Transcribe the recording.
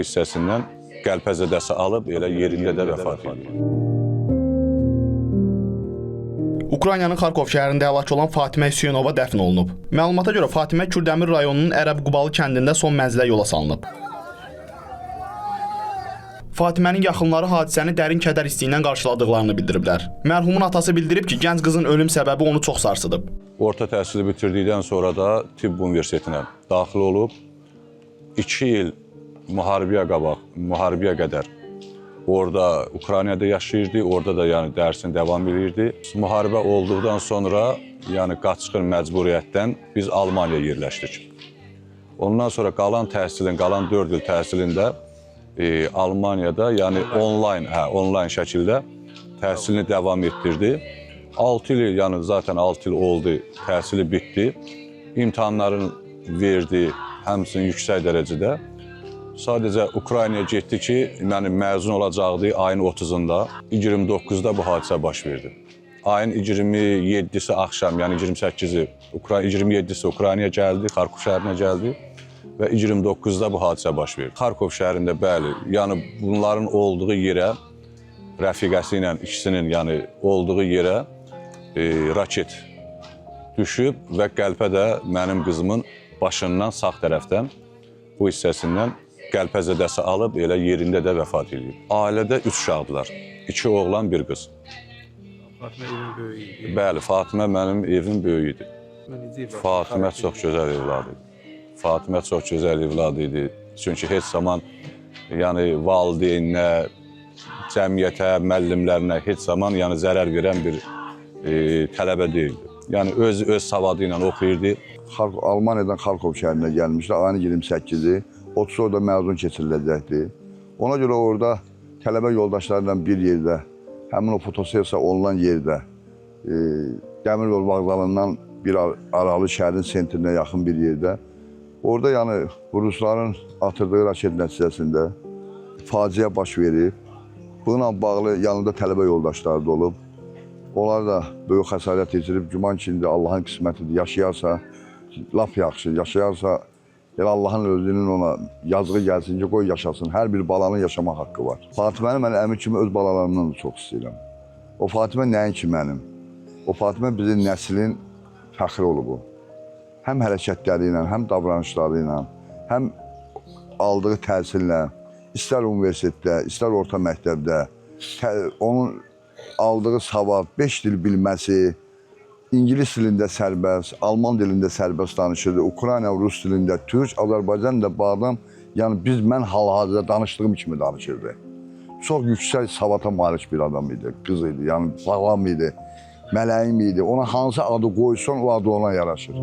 hissəsindən qəlpə zədəsi alıb, elə yerində də vəfat edib. Ukraynanın Xarkov şəhərində həlak olan Fatimə Hüseynova dəfn olunub. Məlumata görə Fatimə Kürdəmir rayonunun Ərəbqubalı kəndində son mənzilə yola salınıb. Fatimənin yaxınları hadisəni dərin kədər hissi ilə qarşıladıqlarını bildiriblər. Mərhumun atası bildirib ki, gənc qızın ölüm səbəbi onu çox sarsıdıb. Orta təhsili bitirdikdən sonra da Tibb Universitetinə daxil olub. 2 il müharibəyə qabaq, müharibəyə qədər orada Ukraynada yaşayırdı, orada da yəni dərsini davam edirdi. Müharibə olduqdan sonra, yəni qaçqın məcburiyyətdən biz Almaniyaya yerləşdik. Ondan sonra qalan təhsilin, qalan 4 il təhsilində Almaniyada, yəni onlayn, hə, onlayn şəkildə təhsilini davam etdirdi. 6 il, yəni zaten 6 il oldu, təhsili bitdi. İmtahanlarını verdi, həmçinin yüksək dərəcədə. Sadəcə Ukraynaya getdi ki, yəni məzun olacaqdı ayın 30-unda. 29-da bu hadisə baş verdi. Ayın 27-si axşam, yəni 28-i 27-si Ukraynaya gəldi, Xarkov şəhərinə gəldi və 29-da bu hadisə baş verdi. Xarkov şəhərində bəli, yəni bunların olduğu yerə rəfiqəsi ilə ikisinin yəni olduğu yerə raket düşüb və qəlpə də mənim qızımın başından sağ tərəfdən bu hissəsindən qəlpə zədəsi alıb elə yerində də vəfat edib. Ailədə 3 uşaqdılar. 2 oğlan, bir qız. Fatimə evin böyüyü idi. Bəli, Fatimə mənim evin böyüyü idi. Mən necə evlad? Fatimə çox gözəl evlad idi. Fatimə çox gözəl evlad idi. Çünki heç zaman yəni valideyninə, cəmiyyətə, müəllimlərinə heç zaman yəni zərər verən bir tələbə deyildi. Yəni öz savadı ilə oxuyurdu. Almaniyadan Xarkov şəhərinə gəlmişdi. Ayın 28-i. 30 orada məzun keçiriləcəkdi. Ona görə orada tələbə yoldaşları ilə bir yerdə, həmin o fotosessiya olunan yerdə, dəmir yol vağzalından bir aralı şəhərin sentrinə yaxın bir yerdə, orada yəni rusların atırdığı raket nəticəsində faciə baş verib. Bununla bağlı yanında tələbə yoldaşları da olub. Onlar da böyük xəsarət yetirib. Güman ki, indi Allahın qismətidir. Yaşayarsa lap yaxşı, yaşayarsa elə Allahın özünün ona yazığı gəlsin ki, qoy yaşasın. Hər bir balanın yaşamaq haqqı var. Fatiməni mən əmi kimi öz balalarımdan da çox istəyirəm. O Fatimə nəinki mənim. O Fatimə bizim nəslin fəxri olub o. Həm hərəkətləri ilə, həm davranışları ilə, həm aldığı təhsillə, istər universitetdə, istər orta məktəbdə, onun aldığı savad, 5 dil bilməsi, ingilis dilində sərbəst, alman dilində sərbəst danışırdı, Ukrayna, rus dilində, türk, Azərbaycan da bu adam, yəni mən hal-hazırda danışdığım kimi danışırdı. Çox yüksək savata malik bir adam idi, qız idi, yəni balam idi, mələyim idi. Ona hansı adı qoysan, o adı ona yaraşır.